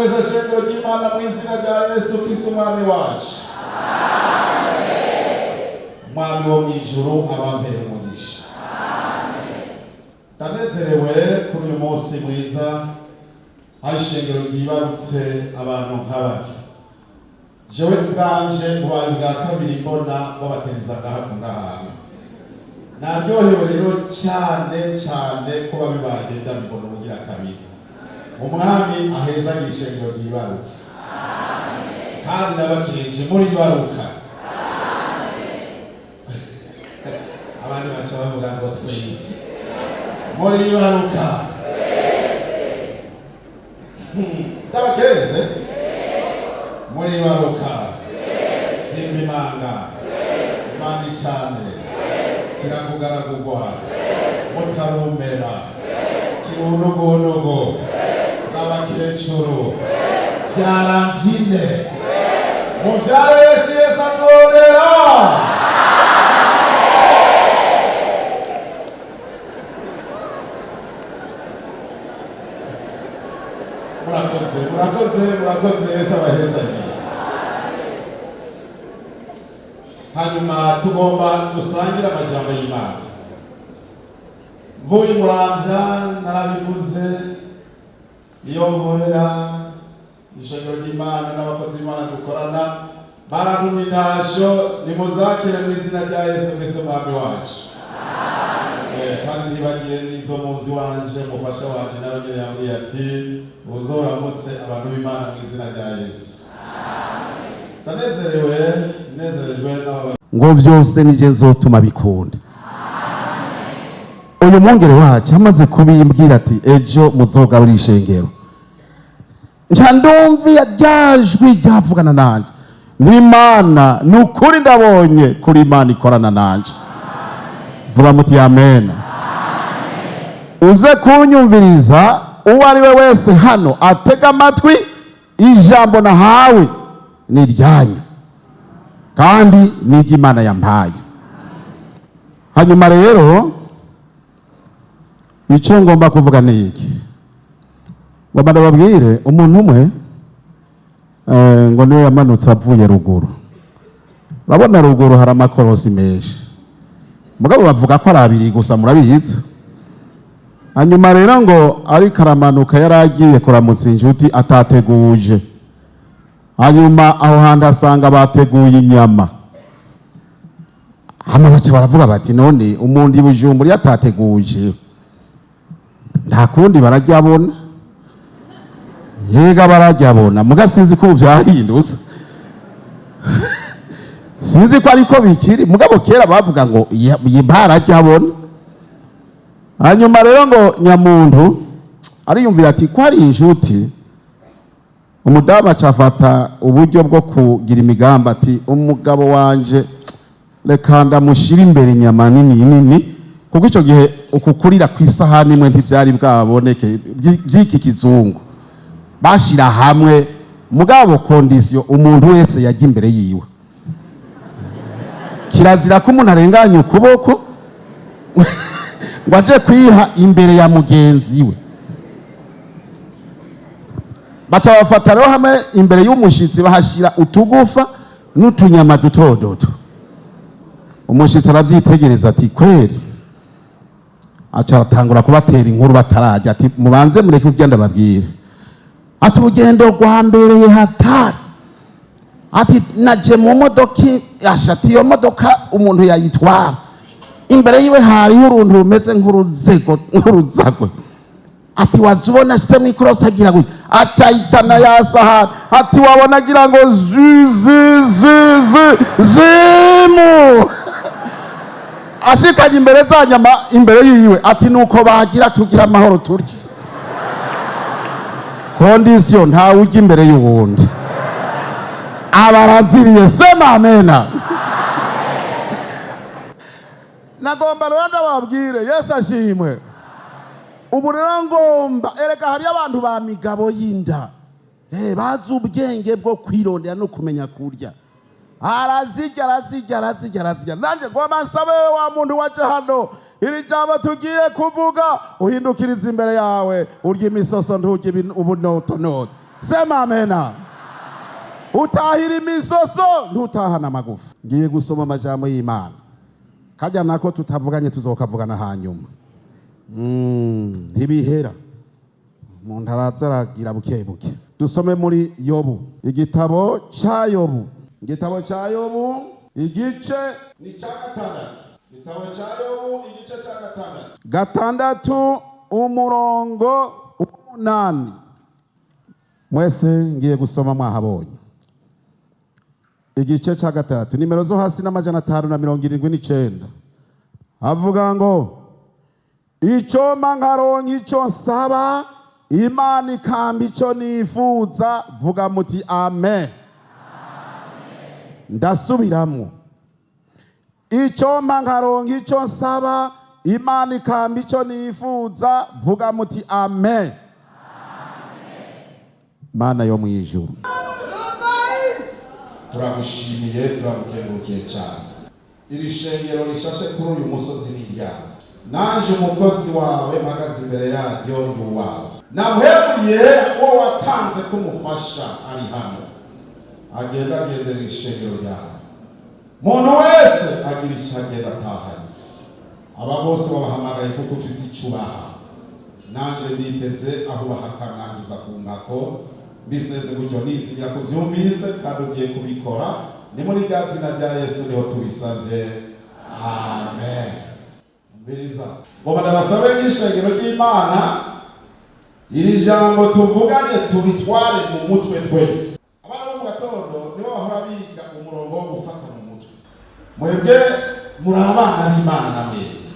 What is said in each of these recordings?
Mwese shengero ry'Imana, mu izina rya Yesu Kristo Umwami wacu, Umwami wo mu ijuru abampere umugisha. Ndanezerewe kuri uyu munsi mwiza aho ishengero ryibarutse abantu nk'abari. Jewe ubwanje bubaye ubwa kabiri mbona babatereza ngaha ku ndahantu. Naryohewe rero cyane cyane ko babibaye, ndabibona ubugira kabiri. Umwami ahezanye ishengero ryibarutse, kandi n'abakenje muribaruka. Abandi baca bavuga ngo twese muribaruka. Ndabakeze, muribaruka. Simba imanga imana cyane kirakugaragurwa mutarumera kirunugunugu n'abakecuru byarambyine mubyare benshi. Yesu azorera. Murakoze, murakoze, murakoze. Yesu abahezanye. Hanyuma tugomba dusangire amajambo y'Imana. Mvuye Muramvya, narabivuze, iyo nkorera ijambo ry'Imana n'abakozi b'Imana dukorana barantumye intasho. Nimuzakire mu izina rya Yesu Kristo Umwami wacu. Kandi ntibagiye n'izo muzi wanje, umufasha wanje nawe nyene yambwiye ati uzoramutse abantu b'Imana mu izina rya Yesu. Ndanezerewe, nezerejwe n'aba Ngo vyose nije nzotuma bikunda. Uyu mwungere wacu amaze kubimbwira ati ejo muzogabura ishengero, nca ndumviya rya jwi ryavugana nanje n'Imana. Ni ukuri ndabonye kuri Imana ikorana nanje. Vuga muti amen. Uze kunyumviriza, uwo ari we wese hano atega amatwi, ijambo nahawe ni iryanyu kandi ni iry'Imana yampaye. Hanyuma rero icyo ngomba kuvuga ni iki? Ngomba ndababwire umuntu umwe, ngo niwe yamanutse avuye ruguru. Urabona ruguru hari amakorosi menshi, mugabo bavuga ko ari abiri gusa, murabizi. Hanyuma rero ngo ariko aramanuka, yari agiye kuramutsa inshuti atateguje. Hanyuma aho hantu asanga bateguye inyama. Hano baca baravuga bati none umuntu i Bujumbura iyo atateguje nta kundi barajya abona? Yega barajya abona. Muga sinzi ko ubu byahindutse, sinzi ko ariko bikiri, mugabo kera bavuga ngo barajya abona. Hanyuma rero ngo nyamuntu ariyumvira ati ko ari inshuti. Umudamu acafata uburyo bwo kugira imigambi ati umugabo wanje reka ndamushyira imbere inyama nini nini, kuko icyo gihe ukukurira ku isahani imwe ntibyari bwaboneke by'iki kizungu. Bashyira hamwe, mugabo condition umuntu wese yajya imbere yiwe. Kirazira ko umuntu arenganya ukuboko ngo aje kwiha imbere ya mugenzi we. Baca bafata rero hamwe imbere y'umushitsi bahashyira utugufa n'utunyama duto duto. Umushitsi arabyitegereza ati kweri. Aca aratangura kubatera inkuru batarajya, ati mubanze mureke ibyo ndababwire. Ati urugendo rwa mbereye hatari. Ati naje mu modoka, ashati iyo modoka umuntu yayitwara imbere yiwe hariho uruntu rumeze nk'uruzego, nk'uruzagwe. Ati waza ubona ashyize mu ikorosi agira gutya, aca ahitana ya sahani. Ati wabona agira ngo zi zi zi zi zimu, ashikanye imbere za nyama imbere yiwe. Ati nuko bagira tugira amahoro turye, condition ntawe ujya imbere y'uwundi. Abaraziriye, sema amena. Nagomba rero ndababwire, Yesu ashimwe. Ubu rero ngomba erega hariyo abantu ba migabo y'inda, bazi ubwenge bwo kwirondera no kumenya kurya. Arazirya, arazirya, arazirya, arazirya. Nanjye ngomba nsabe wa muntu waje hano, iri jambo tugiye kuvuga uhindukiriza imbere yawe, urya imisoso, nturya ubunotonoto. Sema amena. Utahira imisoso, ntutahana amagufa. Ngiye gusoma amajambo y'Imana. Kajya nako tutavuganye tuzokavugana hanyuma. Ntibihera umuntu araza aragira buke buke. Dusome muri Yobu, igitabo cya Yobu, igitabo cya Yobu, igice Ni cya gatandatu. Igitabo cya Yobu, igice cya gatandatu. 6, umurongo 8. Mwese ngiye gusoma mwahabonye. Igice cya gatandatu, nimero zo hasi n'579. Avuga ngo: "Icompa nkaronka icyo nsaba, Imana ikampa icyo nifuza." Vuga muti amen. Ndasubiramo: "Icompa nkaronka icyo nsaba, Imana ikampa icyo nifuza." Vuga muti amen. Mana yo mu ijuru, Turagushimiye, turagukengurukiye cyane. Iri shengero rishashe kuri uyu musozi ni iryawe. Nanje umukozi wawe mpagaze imbere yaryo ndi uwawe. Namuhebuye uwo watanze kumufasha ari hano, agenda agendera ishengero ryawe. Muntu wese agira icyo agenda atahanye. Aba bose babahamagaye kuko ufise icyo ubaha. Nanje nditeze aho ubaha, ku nkako. Mbisenze gutyo nizigira ko byumvise kandi ugiye kubikora. Ni muri rya zina rya Yesu niho tubisabye, amen. Mbiriza ngo ndabasabe nk'ishengero ry'Imana, iri jambo tuvuganye tubitware mu mutwe twese. Abana bo mu gatondo nibo bahora biga umurongo wo gufata mu mutwe. Mwebwe muri abana b'Imana na mwebwe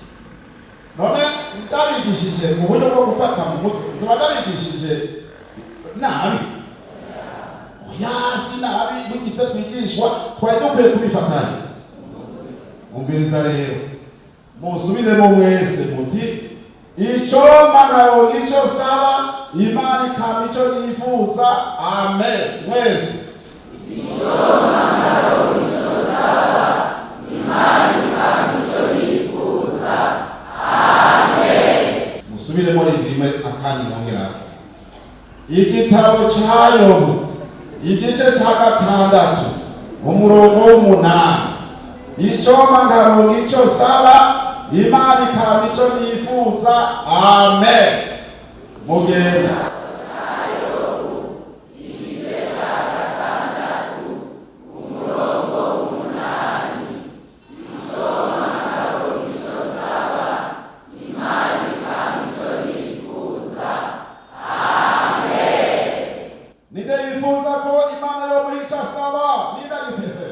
none ndabigishije uburyo bwo gufata mu mutwe, nzoba ndabigishije nabi? Oya, si nabi. Burya twigishwa twari dukwiye kubifatanya. Umviriza rero, musubiremo mwese muti: "Icompa nkaronka icyo nsaba, Imana ikampa icyo nifuza." Amen, mwese. Musubiremo rimwe akandi nongerako. Igitabo cya Yobu, igice cya gatandatu, umurongo w'8: "Icompa nkaronka icyo nsaba, Imana ikampa icyo nifuza." Amen, mugenda. Ninde yifuza ko Imana yomuha icyo asaba? Ninde agifise?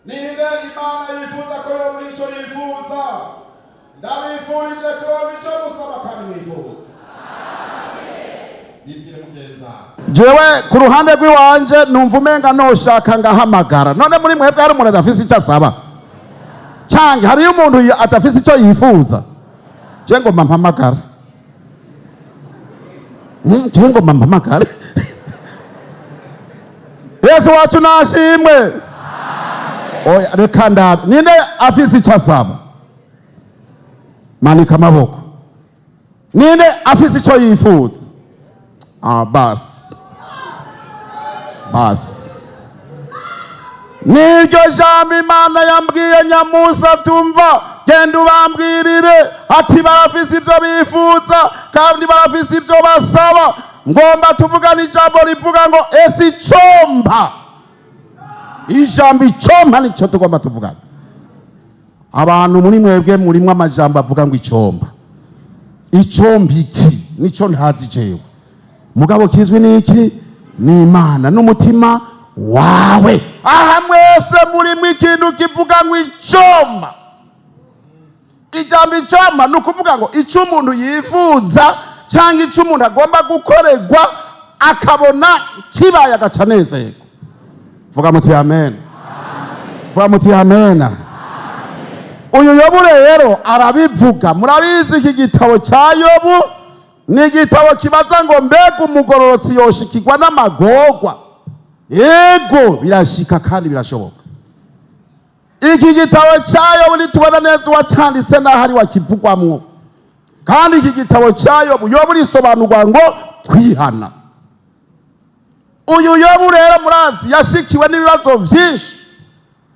Ninde Imana yifuza ko yomuha icyo yifuza? Ndabifurije kuronka icyo musaba kandi mwifuza. Bibwire mugenzi wawe. Jewe ku ruhande rw'iwanje numva umenga noshaka ngahamagara. None muri mwebwe hari umuntu adafise icyo asaba, canke hariyo umuntu adafise icyo yifuza? Je ngomba mpamagara. Je ngomba mpamagare. Yesu wacu nashimwe. Oya, reka ndabe ninde afise icyo asaba. Manika amaboko. Ninde afise icyo yifuza? Ah, basi basi, niryo jambo Imana yambwiye nyamusa. Tumva, genda ubambwirire ati barafise ibyo bifuza kandi barafise ibyo basaba. Ngomba tuvugane ijambo rivuga ngo ese icompa. Ijambo icompa nicyo tugomba tuvugana. Abantu muri mwebwe murimwo amajambo avuga ngo icompa. Icompa iki? Nico ntazi jewe. Mugabo kizwi niki? Ni Imana n'umutima wawe. Aha mwese murimwo ikintu kivuga ngo icompa. Ijambo icompa ni ukuvuga ngo icyo umuntu yifuza cyangwa icyo umuntu agomba gukorerwa, akabona kibaye agaca anezerwa. Vuga muti amen. Vuga muti amena. Uyu Yobu rero arabivuga. Murabizi, iki gitabo cya Yobu ni igitabo kibaza ngo mbega umugororotsi yoshikirwa n'amagorwa? Yego, birashika kandi birashoboka. Iki gitabo cya Yobu nitubona neza uwacanditse n'aho ari wakivugwamwo. Kandi iki gitabo cya Yobu, Yobu risobanurwa ngo Kwihana. Uyu Yobu rero murazi yashikiwe n'ibibazo byinshi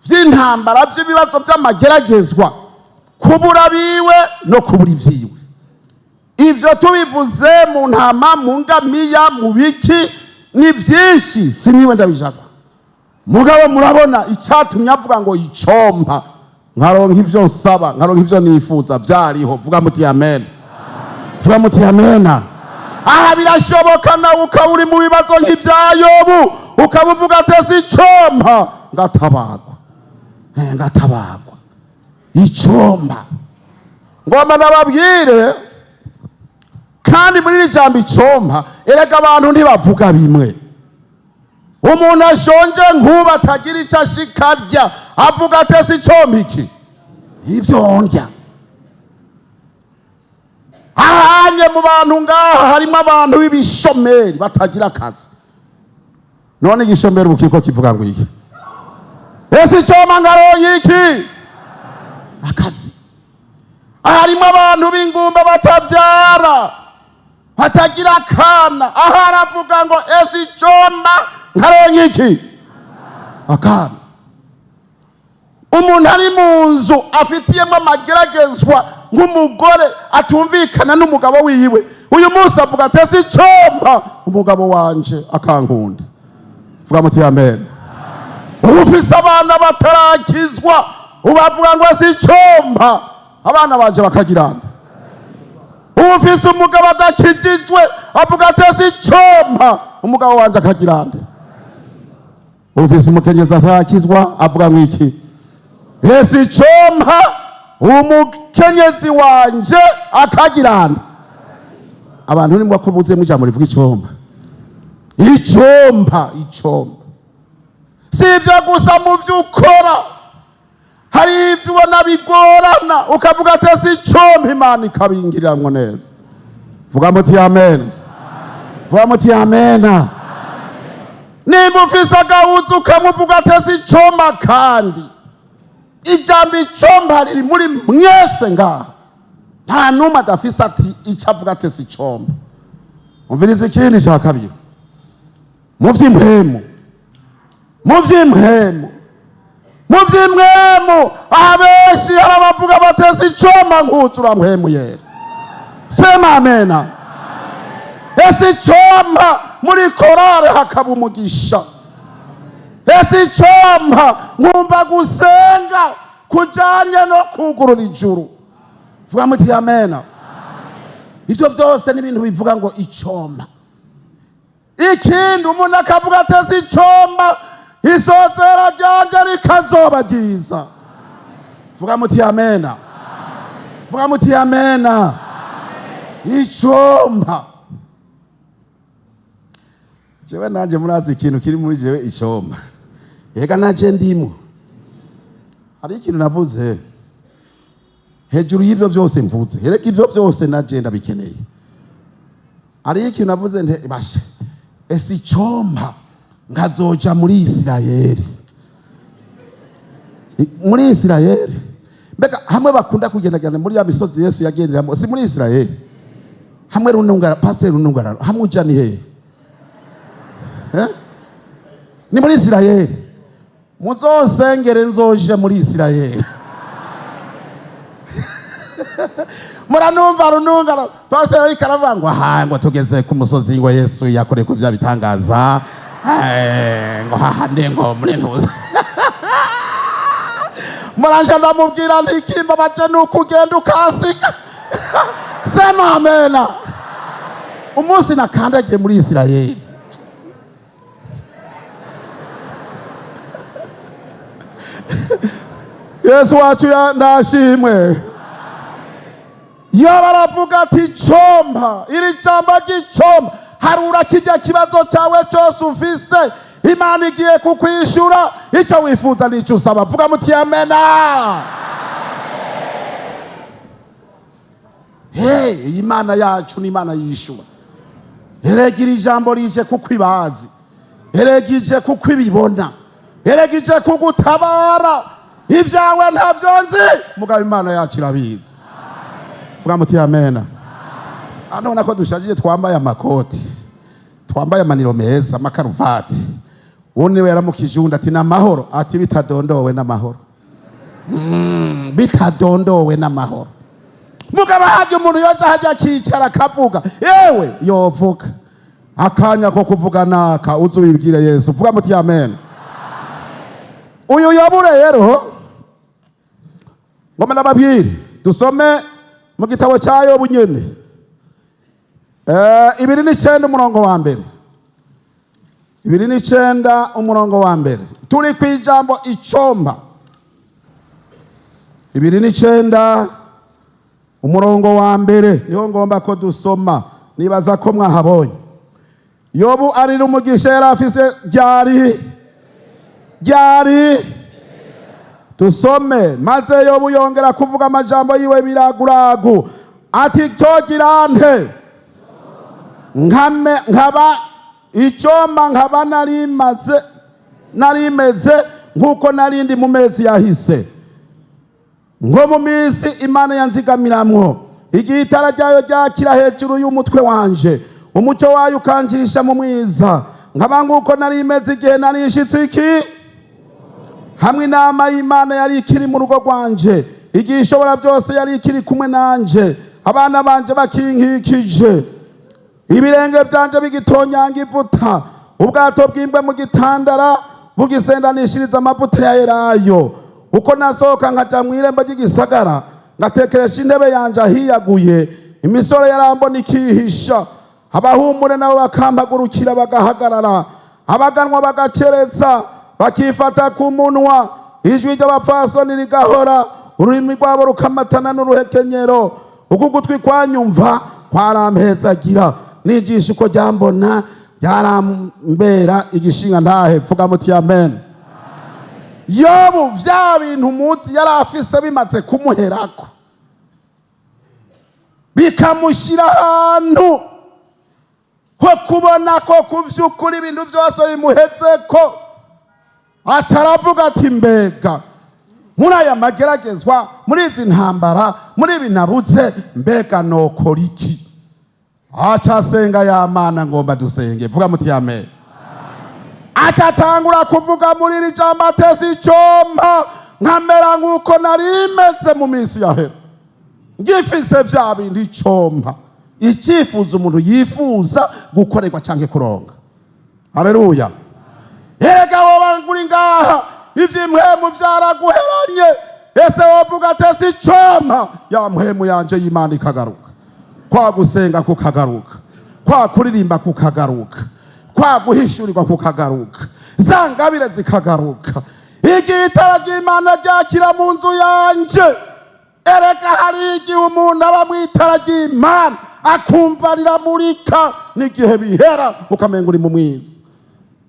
by'intambara, by'ibibazo by'amageragezwa, kubura biwe no kubura ibyiwe. Ibyo tubivuze mu ntama, mu ngamiya, mu biki, ni byinshi, siniwe ndabijako. Mugabo murabona icyatumye avuga ngo icompa nkaronka ivyo nsaba, nkaronka ivyo nifuza, byariho. Vuga muti amen. Vuga muti amena. Aha birashoboka nawe ukaba uri mu bibazo nk'ibya Yobu, ukaba uvuga ati: "Ese icompa ngatabagwa, ngatabagwa." Icompa, ngomba nababwire kandi muri iri jambo icompa, erega abantu ntibavuga bimwe. Umuntu ashonje nk'ubu, atagira icyo ashika arya, avuga ati: "Ese icompa iki, ibyo ndya?" Ahanye mu bantu ngaha harimo abantu b'ibishomeri batagira akazi. None igishomeri ubu kiriko kivuga ngo iki? Ese icompa ngaronka iki, akazi? Harimo abantu b'ingumba batabyara, batagira akana. Aho aravuga ngo: "Ese icompa nkaronka iki, akana?" Umuntu ari mu nzu afitiyemo amageragezwa, nk'umugore atumvikana n'umugabo wiwe, uyu munsi avuga ati: "Ese icompa umugabo wanje akankunda?" Vuga muti amen. Ufise abana batarakizwa, ubavuga ngo: "Ese icompa abana banje bakagirana?" Ufise umugabo adakijijwe avuga ati: "Ese icompa umugabo wanje akagirana?" Ufise umukenyezi atarakizwa avuga ngo iki? Ese icompa umukenyezi wanje akagirana? Abantu nimba ko buzemo ijambo rivuga icompa, icompa, icompa. Si ibyo gusa, mu byo ukora hari ibyo ubona bigorana, ukavuga ati: "Ese icompa Imana ikabingiriramwo neza?" Vuga muti amen. Vuga muti amena. Nimba ufise agahuzu ukamuvuga ati: "Ese icompa?" Kandi ijambo icompa riri muri mwese ngaha, nta n'umwe adafise ati icyo avuga ati: "Ese icompa?" Umviriza ikindi cya kabiri mu vy'impwemu, mu vy'impwemu, mu vy'impwemu. Aha benshi hari abavuga bati: "Ese icompa nkuzura mpwemu yera?" Sema amena. Ese icompa muri korale hakaba umugisha? Ese icompa nkumva gusenga kujanye no kugurura ijuru? Vuga muti amena. Ivyo vyose ni ibintu bivuga ngo icompa. Ikindi, umuntu akavuga ati: "Ese icompa isozera ryanje rikazoba ryiza?" Vuga muti amena. Vuga muti amena. Icompa, jewe nanje murazi ikintu kiri muri jewe, icompa. Ega naje ndimo, hari ikintu navuze hejuru y'ivyo vyose mvuze. Erega ivyo vyose naje ndabikeneye. Hariho ikintu navuze nte bashe: ese icompa nkazoja muri Isirayeli? Muri Isirayeli, mbega hamwe bakunda kugendagenda muri ya misozi Yesu yagenderamo, si muri Isirayeli? Hamwe runungara, pasiteri Runungararo, hamwe uja ni hehe? Eh? Ni muri Isirayeli. Muzosengere nzoje muri Isirayeli. Muranumva Runungara, pasiteri ariko aravuga ngo aha ngo tugeze ku musozi ngo Yesu yakoreye ku bya bitangaza, ngo hahande ngo muri ntuza. Muranje ndamubwira ntikimba baje nuko ugenda ukasiga. Sema amena. Umunsi nakandagiye muri Isirayeli, Yesu wacu ndashimwe. Yaba aravuga ati: "Icompa." Iri jambo ry'icompa, harura kijya kibazo cyawe cyose ufise, Imana igiye kukwishura icyo wifuza n'icyo usaba. Vuga muti amena. Hey, iyi Mana yacu ni Imana yishura. Erega iri jambo rije kuko ibazi, erega ije kuko ibibona, erega ije kugutabara. Ibyawe ntabyo nzi, mugabo Imana yacu irabizi. Vuga muti amena. Hano ubona ko dushajije, twambaye amakoti. Twambaye amaniro meza, amakaruvati. Uwo niwe yaramukije uwundi ati: "N'amahoro?" Ati: "Bitadondowe n'amahoro." Bitadondowe n'amahoro. Mugabo hajya umuntu yoja hajya akicara akavuga, yewe yovuga akanya ko kuvuga naka uzi ubibwire Yesu. Vuga muti amen. Uyu Yobu rero, ngoma ndababwire, dusome mu gitabo cya Yobu nyene, 29 umurongo wa mbere, 29 umurongo wa mbere. Turi ku ijambo icomba. 29 umurongo wa mbere niho ngomba ko dusoma. Nibaza ko mwahabonye. Yobu arira umugisha yari afise. Ryari ryari? Dusome. Maze Yobu yongera kuvuga amajambo yiwe biraguragu, ati: "Cyogira nte nkame nkaba icyoma, nkaba narimaze narimeze nk'uko narindi mu mezi yahise, nko mu minsi Imana yanzigamiramwo, igihe itara ryayo ryakira hejuru y'umutwe wanje, umucyo wayo ukanjisha mu mwiza, nkaba nk'uko nari imeze igihe nari nshitse iki, hamwe inama y'Imana yari ikiri mu rugo rwanje, igihe Ishobora byose yari ikiri kumwe nanje, abana banje bakinkikije, ibirenge byanje bigitonyanga ivuta, ubwato bw'imbwe mu gitandara bugisendanishiriza amavuta ya elayo. Uko nasohoka nkaja mu irembo ry'igisagara, ngatekeresha intebe yanje ahiyaguye, imisore yarambona ikihisha, abahumure nabo bakampagurukira bagahagarara, abaganwa bagacereza bakifata ku munwa, ijwi ry'abapfasoni rigahora, ururimi rwabo rukamatana n'uruhekenyero. Uko ugutwi kwanyumva kwarampezagira, nijisho uko ryambona ryarambera igishinga ntahe." Vuga muti amen. Yobu vya bintu muzi yari afise bimaze kumuherako, bikamushyira ahantu ho kubona ko ku vy'ukuri ibintu byose bimuhezeko, aca aravuga ati: "Mbega muri aya mageragezwa, muri izi ntambara, muri ibi nabuze, mbega nokora iki?" Aca asenga ya Mana. Ngomba dusenge. Vuga muti amen. Aca atangura kuvuga muri iri jambo atese: "Icompa nkamera nk'uko nari meze mu minsi yahera, ngifise vya bindi." Icompa, icyifuzo umuntu yifuza gukorerwa canke kuronga. Haleluya! Erega woba uri ngaha, ivy'impwemu vyaraguheranye, ese wovuga ati: "Ese icompa ya mpwemu yanje y'Imana ikagaruka, kwa gusenga kukagaruka, kwa kuririmba kukagaruka, kwa guhishurirwa kukagaruka, za ngabire zikagaruka, igihe itara ry'Imana ryakira mu nzu yanje?" Erega hari igihe umuntu aba mu itara ry'Imana akumva riramurika, n'igihe bihera ukamenga uri mu mwiza.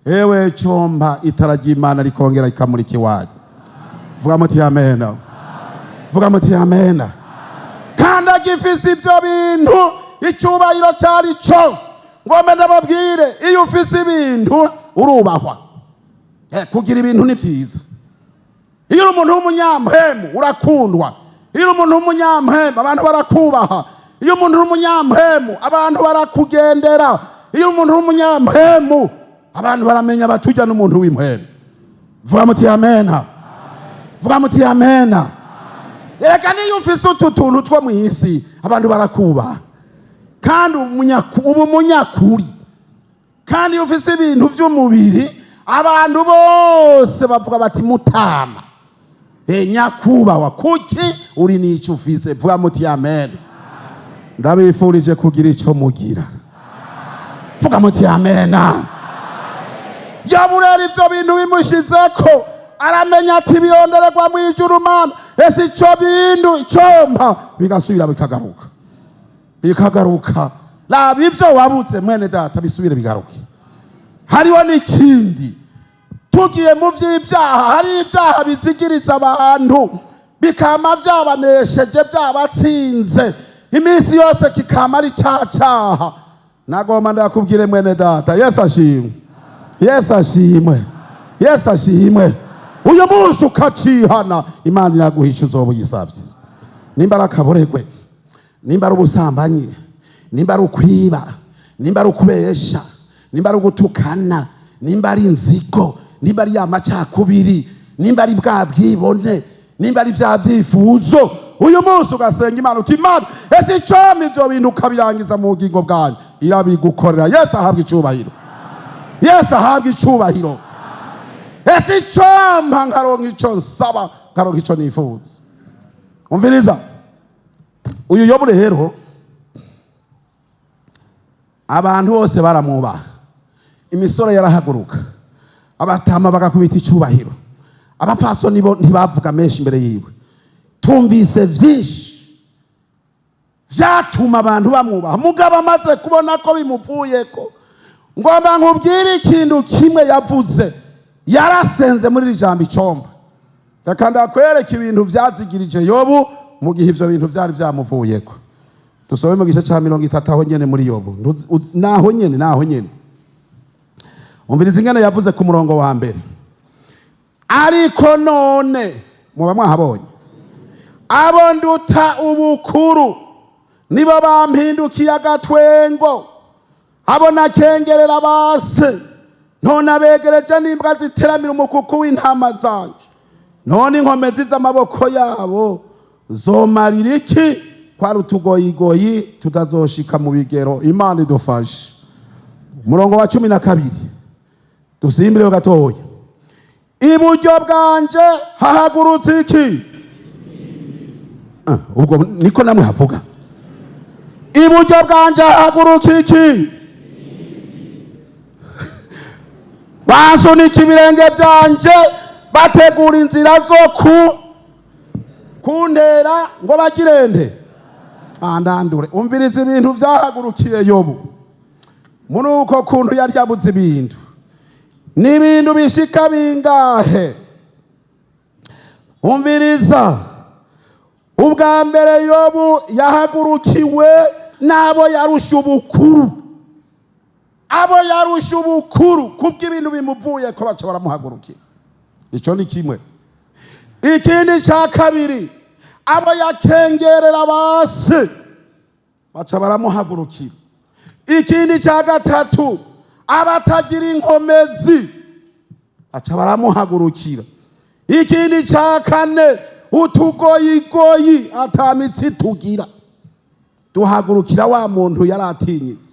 Ewe cyomba itara ry'Imana rikongera rikamurika iwanyu. Vuga muti amena. Vuga muti amena. Kandi agifise ibyo bintu, icyubahiro cyari cyose. Ngombe ndababwire, iyo ufise ibintu urubahwa. Kugira ibintu ni byiza. Iyo uri umuntu w'umunyampwemu urakundwa. Iyo uri umuntu w'umunyampwemu abantu barakubaha. Iyo umuntu uri umunyampwemu abantu barakugendera. Iyo umuntu uri umunyampwemu abantu baramenya batujya n'umuntu w'impwemu. Vuga muti amena. Vuga muti amena. Reka niyo ufise utu tuntu two mu isi abantu barakubaha, kandi uba umunyakuri. Kandi iyo ufise ibintu by'umubiri abantu bose bavuga bati: "Mutama, nyakubahwa, kuki uri n'icyo ufise?" Vuga muti amen. Ndabifurije kugira icyo mugira. Vuga muti amena. Yaburera ibyo bintu bimushizeko, aramenya ati: "Birondererwa mu ijuru, Mana, ese icyo bintu icompa bigasubira bikagaruka, bikagaruka." Raba ibyo wabuze, mwene data, bisubire bigaruke. Hariho n'ikindi, tugiye mu by'ibyaha, hari ibyaha bizigiriza abantu, bikama byabanesheje, byabatsinze iminsi yose, kikama ari ca caha. Nagomba ndakubwire, mwene data, Yesu ashimwe, Yesu ashimwe, Yesu ashimwe. Uyu munsi ukacihana, Imana iraguhisha uzoba uyisabye. Nimba ari akaboregwe, nimba ari ubusambanyi, nimba ari ukwiba, nimba ari ukubesha, Nimba ari ugutukana, nimba ari inzigo, nimba ari ya macakubiri, nimba ari bwa bwibone, nimba ari vya vyifuzo, uyu munsi ugasenga Imana uti: "Imana, ese icompa ivyo bintu ukabirangiza mu bugingo bwanjye?" Irabigukorera. Yesu ahabwa icubahiro. Yesu ahabwa icubahiro. Ese icompa nkaronka ico nsaba, nkaronka ico nifuza? Umviriza, uyu Yobu rero, abantu bose baramwubaha. Imisoro yarahaguruka, abatama bagakubita icubahiro, abapfasoni bo ntibavuga menshi imbere yiwe. Tumvise vyinshi vyatuma abantu bamwubaha. Mugabo amaze kubona ko bimuvuyeko, ngomba nkubwire ikintu kimwe yavuze. Yarasenze muri iri jambo: "Icomba." Reka ndakwereka ibintu vyazigirije Yobu mu gihe ivyo bintu vyari vyamuvuyeko. Dusome mu gice ca 30, aho nyene muri Yobu. Naho nyene, naho nyene. Umviriza ingene yavuze ku murongo wa mbere: "Ariko none," muba mwahabonye, "abo nduta ubukuru nibo bampindukiye agatwengo. Abo nakengerera base, none abegereje n'imbwa ziteramira umukuku w'intama zanje. None inkomezi z'amaboko yabo zomarira iki, kwari utugoyigoyi tutazoshika mu bigero?" Imana idufashe. Umurongo wa 12, dusimbireho gatoya: "Iburyo bwanje hahagurutse iki?" Ah, ubwo niko namwe havuga: "Iburyo bwanje hahaguruka iki? Bansunika ibirenge byanje, bategura inzira zo ku kuntera ngo bagirende bandandure." Umviriza ibintu byahagurukiye Yobu muri uko kuntu yari yabuze ibintu. Ni ibintu bishika bingahe? Umviriza, ubwa mbere Yobu yahagurukiwe n'abo yarusha ubukuru. Abo yarusha ubukuru, kubw'ibintu bimuvuye ko, baca baramuhagurukira. Icyo ni kimwe. Ikindi cya kabiri, abo yakengerera base baca baramuhagurukira. Ikindi cya gatatu, abatagira inkomezi baca baramuhagurukira. Ikindi cya kane, utugoyigoyi atamitsi tugira duhagurukira wa muntu yari atinyitse.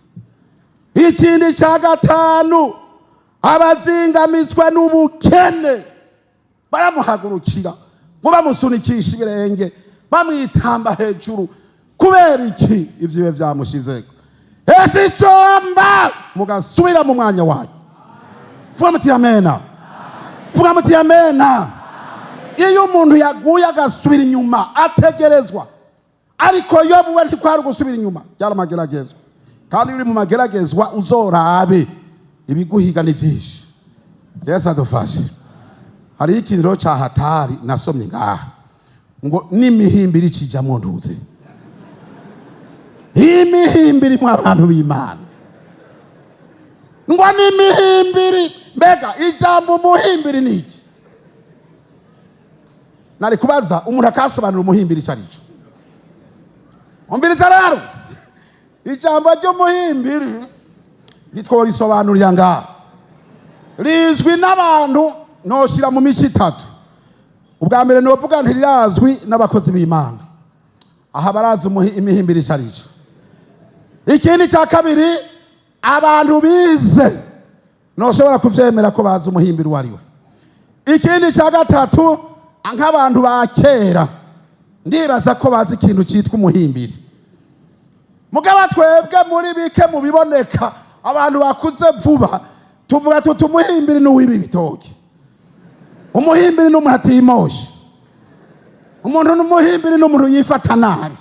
Ikindi cya gatanu, abazingamitswe n'ubukene baramuhagurukira ngo bamusunikishe ibirenge, bamwitamba hejuru. Kubera iki? Ivyo bibe vyamushizeko. Ese icomba mugasubira mu mwanya wanyu? Vuga muti amena. Vuga muti amena. Iyo umuntu yaguye agasubira inyuma, ategerezwa. Ariko Yobu we ntikwari gusubira inyuma, byari amageragezwa. Kandi iyo uri mu mageragezwa, uzorabe ibiguhiga ni byinshi. Yesu adufashe. Hariho ikintu rero ca hatari nasomye ngaha, ngo n'imihimbiri ikijamwo. Ntuze imihimbiri mu abantu b'Imana, ngo n'imihimbiri. Mbega ijambo umuhimbiri ni iki? Nari kubaza umuntu akasobanura umuhimbiri icyo ari cyo. Umviriza rero, ijambo ry'umuhimbiri ntitworisobanurira ngaha, rizwi n'abantu noshira mu mico itatu. Ubwa mbere novuga ntirirazwi n'abakozi b'Imana, aha barazi imihimbiri icyo ari cyo. Ikindi cya kabiri, abantu bize noshobora kuvyemera ko bazi umuhimbiri uwo ari we. Ikindi cya gatatu, nk'abantu ba kera, ndibaza ko bazi ikintu cyitwa umuhimbiri. Mugabo twebwe muri bike mu biboneka, abantu bakuze vuba, tuvuga tuti umuhimbiri ni uw'ibi bitoki, umuhimbiri ni umuntu atimoshe, umuntu n'umuhimbiri ni umuntu yifata nabi.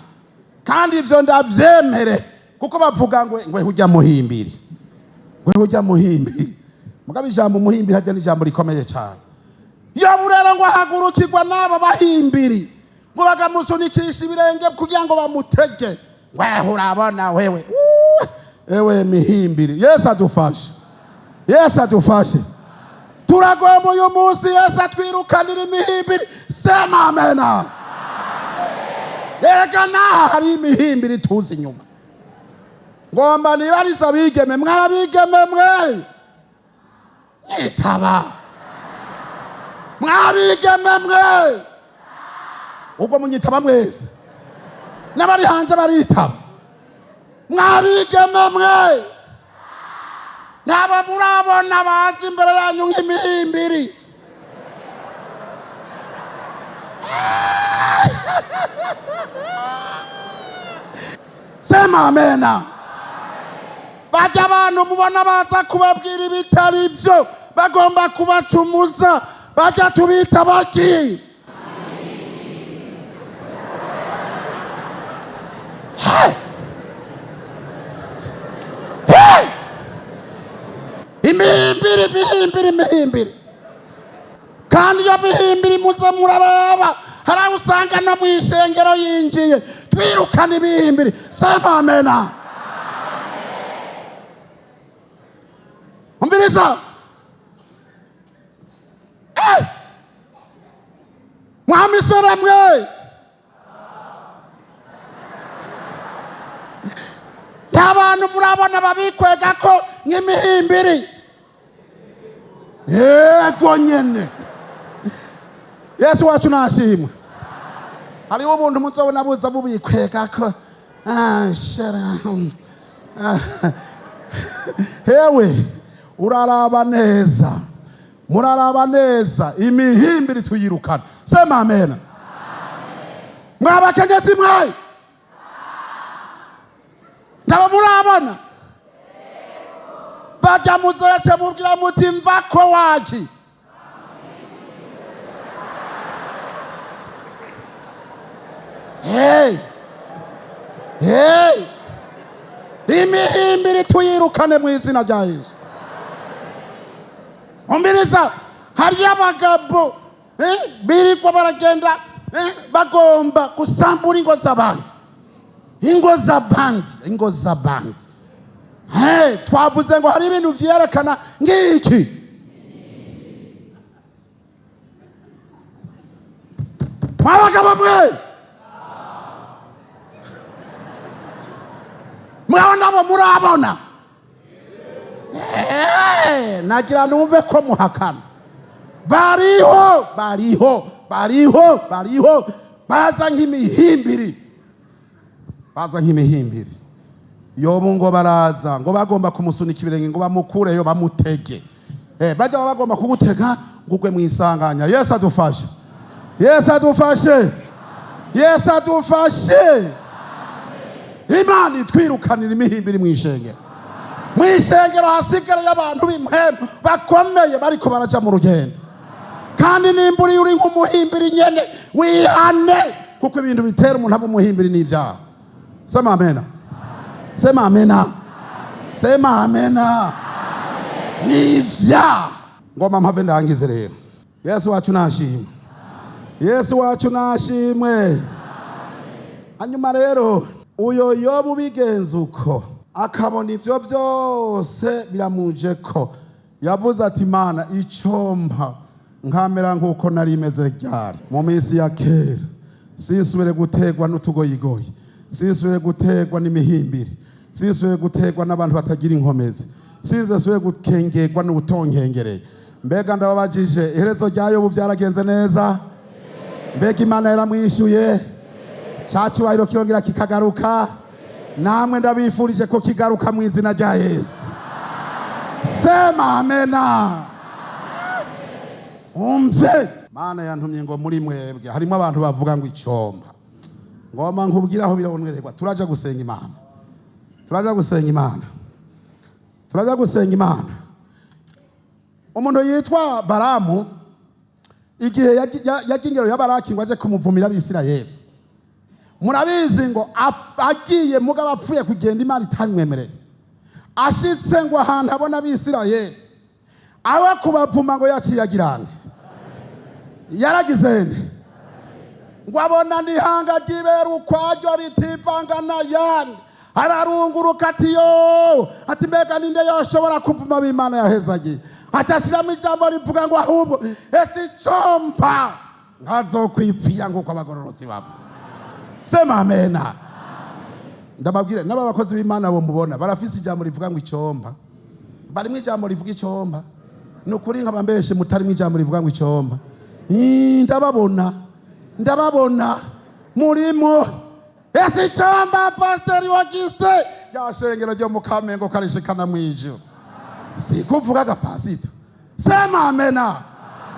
Kandi ivyo ndavyemere, kuko bavuga ngo ngwe ujya muhimbiri, ngwe ujya muhimbiri. Mugabo ijambo umuhimbiri hajya n'ijambo rikomeye cyane. Yobu rero ngo ahagurukirwa n'abo bahimbiri, ngo bakamusunikisha ibirenge kugira ngo bamutege. Wewe urabona wewe. Uwe, ewe mihimbiri. Yesu adufashe. Yesu adufashe. Turagomba uyu munsi Yesu atwirukanira imihimbiri. Sema amena. Reka naha hari imihimbiri tuzi inyuma. Ngomba nibariza abigeme, mwabigeme mwe nyitaba, mwabigeme mwe, ubwo munyitaba mwese n'abari hanze baritaba. Mwabigeme mwe, ntaba murabona baza imbere yanyu nk'imihimbiri? Sema amena. Bajya abantu mubona baza kubabwira ibitari byo, bagomba kubacumuza, bajya tubita baki? Hey! Hey! Imihimbiri, imihimbiri, imihimbiri. Kandi iyo mihimbiri muze muraraba, hari aho usanga no mu ishengero yinjiye. Twirukana ibihimbiri. Sema amena. Umviriza. Mwa misore mwe, nta bantu murabona babikwega ko nk'imihimbiri? Yego nyene. Yesu wacu nashimwe. Hariho ubuntu muzobona buza bubikwega ko. Ah, shara. Ah. Hewe uraraba neza, muraraba neza, imihimbiri tuyirukana. Sema amena. Mwabakenyezi mwe, ntabo murabona bajya muzoce mubwira muti mvako waki? Hey! Hey! Imihimbiri tuyirukane mu izina rya Yesu. Umviriza, hariyo abagabo birirwa baragenda bagomba gusambura ingo z'abandi, ingo z'abandi, ingo z'abandi. Hey, twavuze ngo hari ibintu vyerekana ngiki. Mwabagabo mwe, murabona bo murabona. Nagira numve ko muhakana. Bariho, bariho, bariho, bariho, baza nk'imihimbiri, baza nk'imihimbiri. Yobu ngo baraza ngo bagomba kumusunika ibirenge ngo bamukureyo bamutege. Bajya bagomba kugutega ngo ugwe mu isanganya. Yesu adufashe, Yesu adufashe, Yesu adufashe. Imana itwirukanira imihimbiri mu ishengero. Mu ishengero hasigara y'abantu b'impwemu bakomeye bariko baraja mu rugendo. Kandi nimba uri nk'umuhimbiri nyene, wihane, kuko ibintu bitera umuntu aba umuhimbiri n'ibyaha. Sema amena. Sema amena. Sema amena. N'ivyaha. Ngoma mpave ndangize rero. Yesu wacu nashimwe. Yesu wacu nashimwe. Hanyuma rero uyo Yobu bigenze uko akabona ivyo vyose biramujeko, yavuze ati Mana icompa nkamera nkuko nari meze ryari mu minsi ya kera, sinsubire gutegwa n'utugoyigoyi, sinsubire gutegwa n'imihimbiri, sinsubire gutegwa n'abantu batagira inkomezi, sinzesubire gukengerwa n'ubutonkengereye. Mbega ndababajije, iherezo rya Yobu vyaragenze neza? Mbega Imana yaramwishuye? Ca cyubahiro kirongera kikagaruka? Namwe ndabifurije ko kigaruka mu izina rya Yesu. Sema amena. Umve, Mana yantumye ngo muri mwebwe harimo abantu bavuga ngo icomba. Ngoma nkubwira aho birabonwererwa. Turaja gusenga Imana, turaja gusenga Imana, turaja gusenga Imana. Umuntu yitwa Baramu, igihe yagiye ingero ya Baraki ngo aje kumuvumira Abisirayeli, murabizi ngo agiye mugabo apfuye kugenda Imana itamwemereye. Ashitse ngo ahantu abona Abisirayeli, aho kubavuma ngo yaciye agirande, yaragize nde? Ngo abona n'ihanga ryibera ukwaryo ritivanga n'ayandi, ararunguruka ati yo, ati mbega ninde yoshobora kuvuma ab'Imana yahezagiye? Aca ashiramo ijambo rivuga ngo ahubwo ese icompa nkazokwipfira nk'uko abagororotsi bapfa. Sema amena. Ndababwire, n'aba bakozi b'Imana bo mubona barafise ijambo rivuga ngo icomba, barimwo ijambo rivuga icomba. Ni ukuri nkaba mbeshe mutarimwo ijambo rivuga ngo icomba. Ndababona, ndababona murimo. Ese icomba, Pasiteri Auguste, rya shengero ryo mu Kamenge karishikana mw'ijuru, si kuvuga gapasito? Sema amena.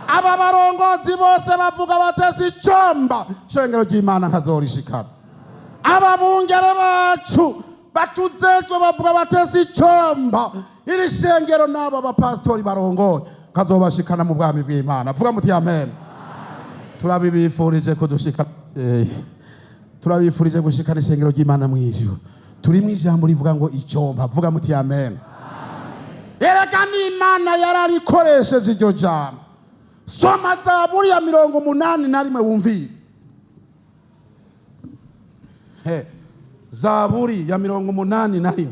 Aba barongozi bose bavuga batese icomba shengero ry'Imana nkazorishikana. Aba bungere bacu batuzejwe bavuga batese icomba iri shengero n'aba bapasitori barongoye kazobashikana mu bwami bw'Imana. Vuga muti amen. Turabibifurije kudushika, turabifurije gushikana ishengero ry'Imana mu ijuru. Turi mu ijambo rivuga ngo icomba. Vuga muti amen. Erega n'Imana yararikoresheje iryo jambo. Soma Zaburi ya 81 wumvire. He, Zaburi ya 81,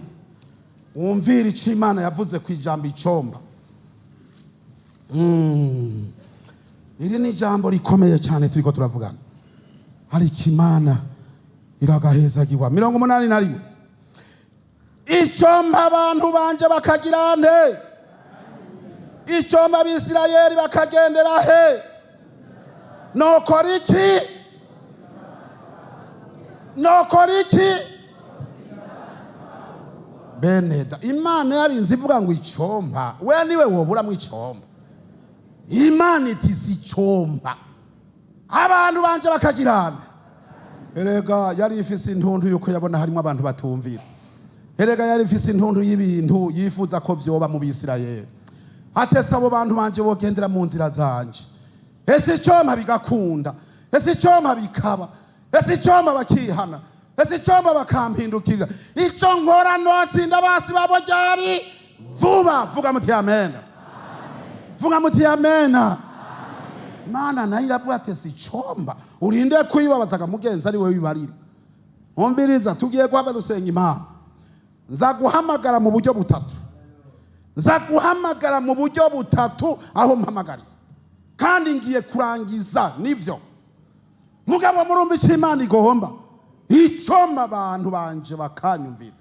wumvire icyo Imana yavuze ku ijambo icomba. Iri ni ijambo rikomeye cyane turiko turavugana, ariko Imana iragahezagirwa. 81: icomba abantu banje bakagira nte? Icomba Abisirayeli bakagendera he? Nokora iki? Nokora iki? Beneda, Imana yarinze ivuga ngo icomba, we niwe woburamwo icomba? Imana iti si icomba abantu banje bakagirana. Erega yari ifise intuntu yuko yabona harimo abantu batumvira. Erega yari ifise intuntu y'ibintu yifuza ko vyoba mu Bisirayeli. Atese abo bantu banje bogendera mu nzira zanje, ese icompa bigakunda, ese icompa bikaba, ese icompa bakihana, ese icompa bakampindukirira, ico nkora notsinda basi babo ryari vuba. Vuga muti amen. Vuga muti amena. Imana nayo iravuga ati si icomba urinde kwibabazaga mugenzi ari we wibarira. Umviriza, tugiye guhaba dusenga Imana. Nza guhamagara mu buryo butatu, nza guhamagara mu buryo butatu aho mpamagariye, kandi ngiye kurangiza nivyo. Mugabo murumva icyo Imana igomba: icomba abantu banje bakanyumvira,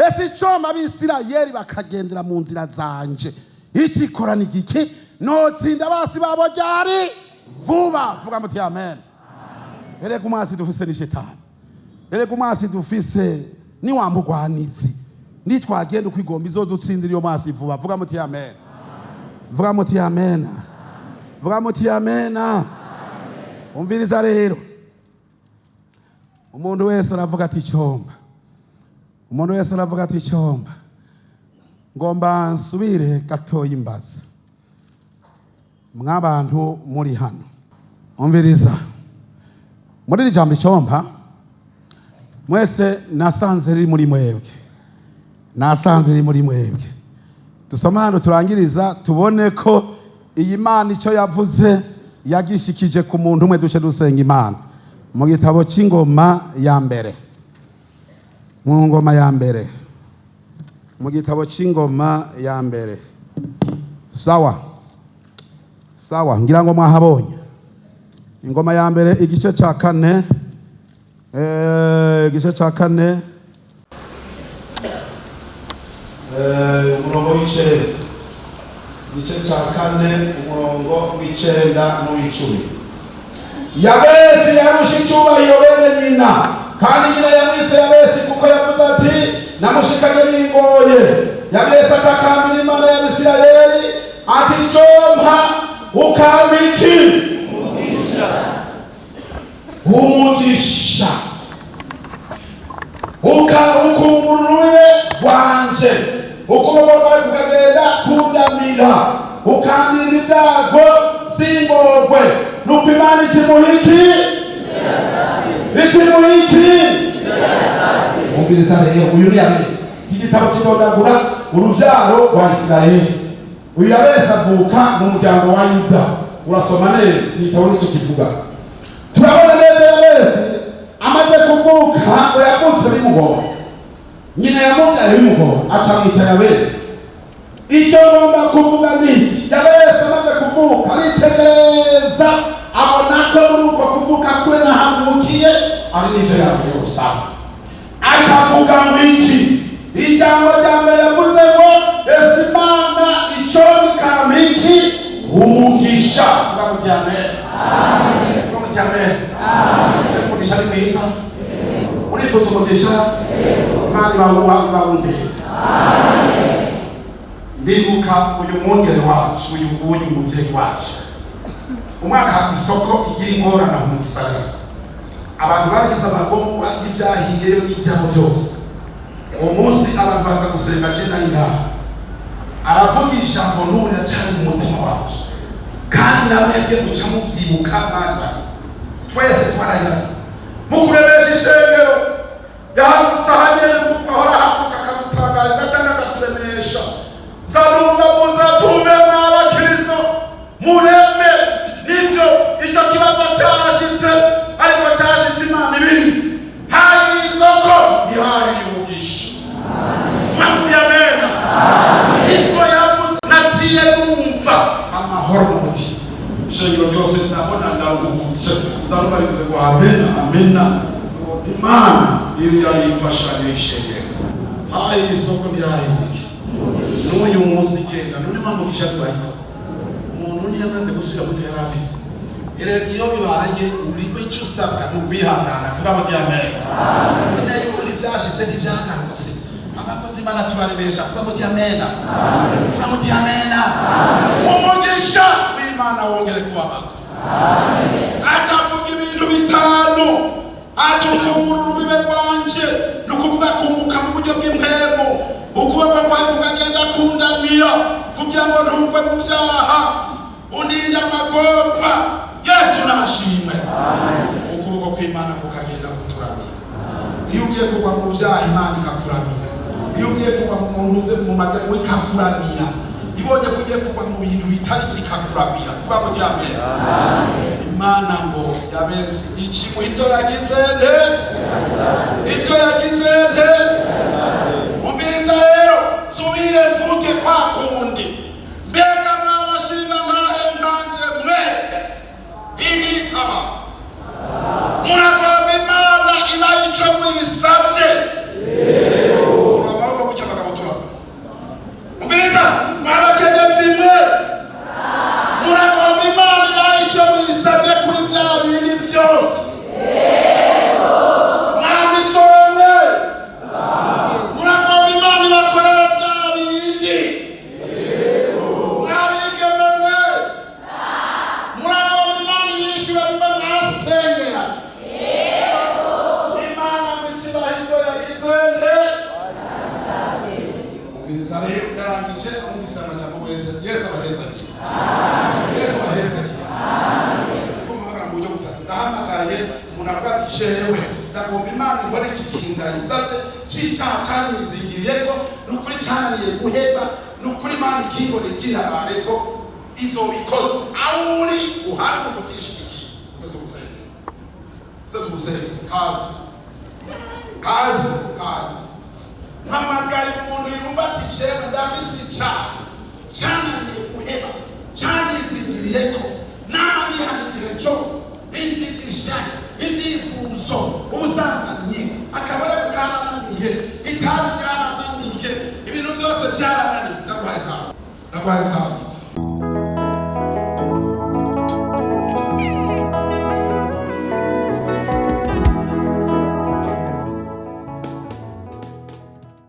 ese icomba Abisirayeli bakagendera mu nzira zanje, ikikora ni igiki? Notsinda basi babo ryari vuba. Vuga muti amen. Erega umwasi dufise ni shetani, erega umwasi dufise ni wa mugwanizi. Nitwagenda ukwigomba izodutsindira iyo mwasi vuba. Vuga muti amen. Vuga muti amen. Vuga muti amen. Umviriza rero, umuntu wese aravuga ati icomba, umuntu wese aravuga ati icomba. Ngomba nsubire gatoya imbazi mw'abantu muri hano. Umviriza, muri iri jambo icomba, mwese nasanze riri muri mwebwe, nasanze riri muri mwebwe. Dusoma hano turangiriza, tubone ko iyi Mana icyo yavuze yagishikije ku muntu umwe, duce dusenga Imana. Mu gitabo cy'Ingoma ya Mbere, mu Ngoma ya Mbere, mu gitabo cy'Ingoma ya Mbere. Sawa sawa, ngira ngo mwahabonye. Ingoma ya Mbere, igice cya kane, igice cya kane, umurongo w'9. Igice cya kane, umurongo w'9 n'uw'icumi. Yabesi yarusha icyubahiro bene nyina, kandi nyina yamwise Yabesi kuko yavuze ati: "Namushikanye bingoye." Yabesi atakambira Imana ya Bisirayeli ati: "Icompa ukampa iki? Umugisha, ukungura urubibe rwanje, ukuboko kwawe kukagenda kundamira, ukandinda ibyago singorwe." Nuko Imana ikimuha iki? Ikimuha iki? Umviriza rero, uyu ni Yabesi. Igitabo kidondagura urubyaro rwa Isirayeli. Uyu Yabesi avuka mu muryango wa Yuda. Urasoma neza, igitabo nicyo kivuga. Turabona neza Yabesi amaze kuvuka ngo yavutse bimugora, nyina yamubyaye bimugora, acamwita Yabesi. Icyo ngomba kuvuga ni iki: Yabesi amaze kuvuka aritegereza, abona ko muri uko kuvuka kwe n'ahavukiye ari n'icyo yavuye gusaba. Akavuga ngo iki? Ijambo rya mbere yavuze ngo: "Ese Imana icyo ikampa iki umugisha?" Turamuti amen, turamuti amen. Umugisha ni mwiza. Urifuza umugisha? Imana ibawuha, ibawumbere. Ndibuka uyu mwungere wacu, uyu nguyu mubyeyi wacu, umwaka isoko igira ingorane mu gisagara, abantu bagize amagorwa y'ibyahiyeyo n'ibyabo byose. Uwo munsi abantu baza gusenga, je nari ngaho. Aravuga ijambo, n'ubu riracari mu mutima wacu, kandi namwe yagiye guca mubyibuka. Mana, twese twararira mu kurebesha ishengero. Yahagurutse ahageze kuko ahora ahaguruka akadutangariza cyangwa akaturemesha. Nzarumva muze tume mw'abakristo mureme. Nivyo, icyo kibazo cyarashitse, ariko cyashitse Imana ibizi. Hari isoko, ntihari umugisha. Turamuti amena. Nibwo yavuze, naciye numva amahoro mu mutima. Ishengero ryose ndabona ndaruhutse. Nzarumva rivuze ngo amena, amena. Imana iriya yimfashanyo y'ishengero. Hayi isoko, ntihahindike n'uyu munsi. Genda none mpamvu tubariko umuntu niyo amaze gusubira mu byo yari afise. Erega iyo bibaye, uriko icyo usabwa ni ukwihangana. Kuba mu by'amena none yuko ntibyashitse, ntibyagarutse. Abakozi Imana tubarebesha. Kuba mu by'amena, kuba mu by'amena. Umugisha w'Imana wongere kubabako. Acavuga ibintu bitanu. Atukungura urubibe rwanje, ni ukuvuga kunguka mu buryo bw'impemu. Ukuboko kwawe kukagenda kundamira kugira ngo ntugwe mu byaha, undinde amagorwa. Yesu nashimwe. Ukuboko kw'Imana kukagenda kuturamira iyo ugiye kugwa mu byaha. Imana ikakuramira iyo ugiye kugwa mu ntuze, mu madeni, ikakuramira. Ibonye ko ugiye kugwa mu bintu bitari byo, ikakuramira. Kuba mu cyambere, Imana ngo yabese iki mu ito yagize nte? Icyo yagize nte? Umviriza rero, subire mvuge kwa kundi. Mbega mwabashinga ntahe nkanje mwe ibitaba muragomba Imana iba ico muyisavye? Urabona guca amakabutura. Umviriza, mwabakenyezi mwe, muragomba Imana iba ico muyisavye kuri vya bindi byose? Mwamisore, muragomba Imana ibakorera bya bindi? Mwabigeme mwe, muragomba Imana ibishyura bimwe mwasengera? Imana ngo ikibaho ibyo yagize nte? Umviriza rero, yarangije amwumvise amajambo wese. Yesu abahezagiye, Yesu abahezagiye. Kuko mpamagara mu buryo butatu. Ndahamagaye umuntu avuga ati: "Jewe ndagomba Imana ikore iki kintu ndayisabye c'icaha canyizingiriyeko, ni ukuri cananiye guheba, ni ukuri Imana ikingone kinabareko izobikoze." Aho uri uhaguruka utishigikiye, uze tugusenge, uze tugusenge. Kazi, kazi, kazi. Mpamagaye umuntu yumva ati: "Jewe ndafise icaha cananiye guheba, canyizingiriyeko, nama nihana igihe cyose, inzigisha, ibyifuzo, ubusambanyi, akabare bwarananiye, itabi ryarananiye, ibintu byose byarananiye." Ndaguhaye kazi, ndaguhaye kazi.